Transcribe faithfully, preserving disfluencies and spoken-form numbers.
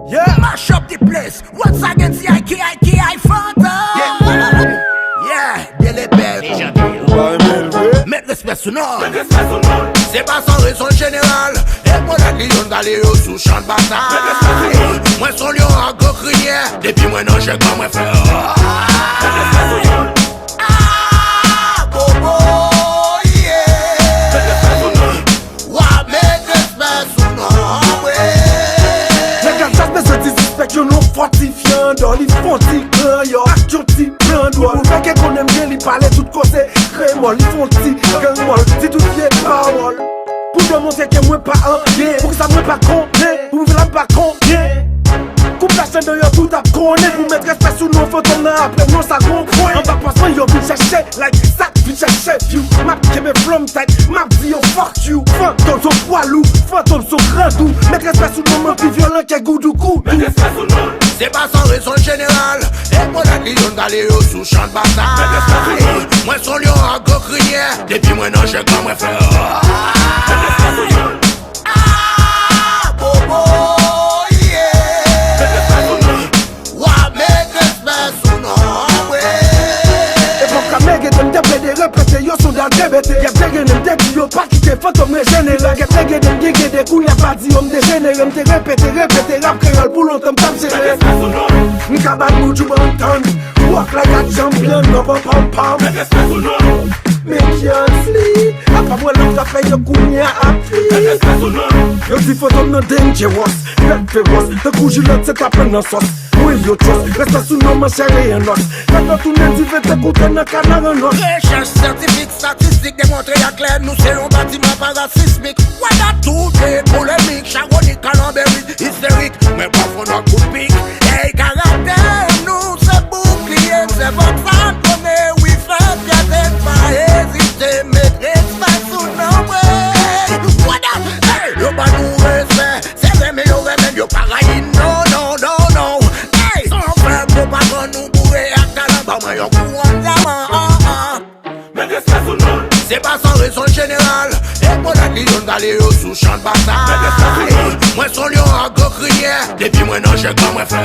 Yeah. Mash up the place. Once again, C I K I K I Phantom. Yeah. Yeah, Délépète. Ou pa renmen l vre? Met respè sou non. Se pa san rezon jeneral. E mwen la Lyon gale yo sou chan batay. Mwen se yon lyon ak gwo krinyè. Depi mwen nan jèk la mwen fè. Ah, bobo, yeah. Wa met respè sou non mwen. Nèg la just bezwen ti sispèk yon non fòtifyan dò li fon ti gran yò ak yon ti plan dwòl. Ou fè ke konnen m gen li pale tout koze kremòl li fon ti gang mòl di tout vye pawòl. Pou yo montre ke mwen pa anyen. Poukisa mwen pa konnen? Pou m vle m pa konnen. Koup la chandan yo tout ap konnen. Pou met respè sou non fantom nan apre non sa gon pwen. Anba pòs mwen yo vin chèche like sa k vin chèche view. M ap kenbe flow m tight, m ap di yo fuck you. Fantom son pwa lou, fantom son grandou. Met respè sou non mwen pi vyolan ke goudougoudou. Se pa san rezon jeneral. E mwen la Lyon gale yo sou chan batay. Mwen se yon lyon ak gwo krinyè. Depi mwen nan jèk la mwen fè. Ah, bobo, yeah. Wa met respè sou non mwen. Epòk la mègede m te plede repete yo se yon dal te bete. Y ap degene m te di yo pa kite fantom rejenere. Gèt mègede m gen gede kounye a pa di yo m dejenere. M te repete repete rap kreyòl pou lontan m t ap jere. M ka bat boudjou bantan. Walk like a champion, no pam pam pam. Make you sleep. Apa mwen lòt ka fè yo kounye a ap. Yo di fantom nan dangerous. Bèt fewòs. Tankou jilòt se tapan nan sòs. Mwen yo trust. Respè sou non mwen chè e an nòs. Fèt nan tounen diven tankou tè nan kanaran nòs. Rechèch syantifik, statistik demontre a klè nou se yon batiman parasismik. Wada tout e polemik, chawonik, kalanberi, isterik. Mwen pa fon nan kout pik. Ey, karaktè nou se boukliye, se vòt sa n konnen wi fè fyète n pa ezite met respè sou non mwen. Wada, ey, yo ban nou respè, se renmen yo renmen n, yo pa rayi n, non, non, non, non. Ey, san fè pwopagann nou boure ak talan, ban mwen yon kouwòn dyaman, an, an. Se pa san rezon jeneral. E mwen la Lyon gale yo sou chan batay. Mwen se yon lyon ak gwo krinyè. Depi mwen nan jèk la mwen fè.